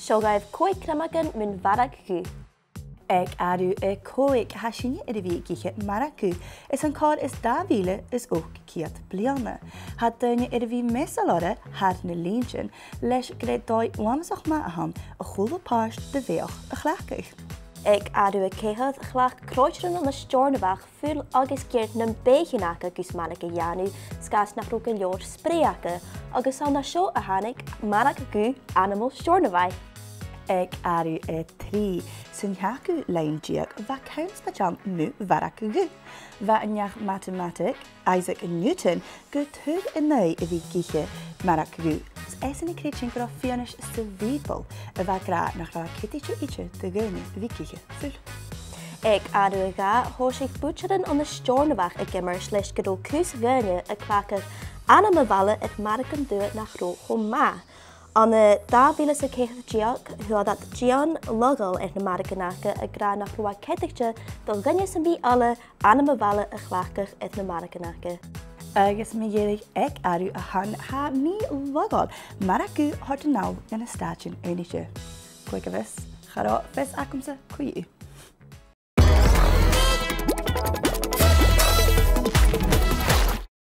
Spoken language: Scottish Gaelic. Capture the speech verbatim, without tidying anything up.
Seo agaibh còig criomagan mun mharag dhubh. Aig àireamh a còig, tha sinne air a bhith ag ithe marag dhubh airson còrr is dà mhìle is ochd ceud bliadhna. Tha daoine air a bhith measail orra thar nan linntean, leis gur e dòigh uabhasach math a th' ann a h-uile pàirt de bheathach a chleachdadh. Aig àireamh a ceithir, chleachd croitearan ann an Steòrnabhagh fuil agus geir nam beathaichean aca gus marag a dhèanamh, 's gus nach robh gu leòr sprèidh aca, agus 's ann à seo a thàinig marag dhubh ainmeil Steòrnabhaigh. Aig àireamh a trì, san t-seachdamh linn deug, bha ceann-sgioba ann mu mharag dhubh. Bha an neach-matamataig Isaac Newton gu tur an aghaidh a bhith ag ithe marag dhubh. 'S esan a chreidsinn gun robh fianais sa Bhìoball a bha ag ràdh nach robh e ceadaichte idir do dhaoine a bhith ag ithe fuil. Aig àireamh a dhà, thòisich buidsearan ann an Steòrnabhagh ag iomairt leis gun robh cus dhaoine a' cleachdadh ainm a' bhaile air maragan dubha nach robh cho math. Ann an dà mhìle 's a ceithir deug, fhuair iad dìon laghail air na maragan aca ag ràdh nach robh e ceadaichte do dhuine sam bith eile ainm a' bhaile a chleachdadh air na maragan aca. Agus mu dheireadh, aig àireamh a h-aon, tha mì-laghail marag dhubh a' toirt a-nall dha na Stàitean Aonaichte. Cò aig a tha fios, cha robh fios agamsa co-dhiù.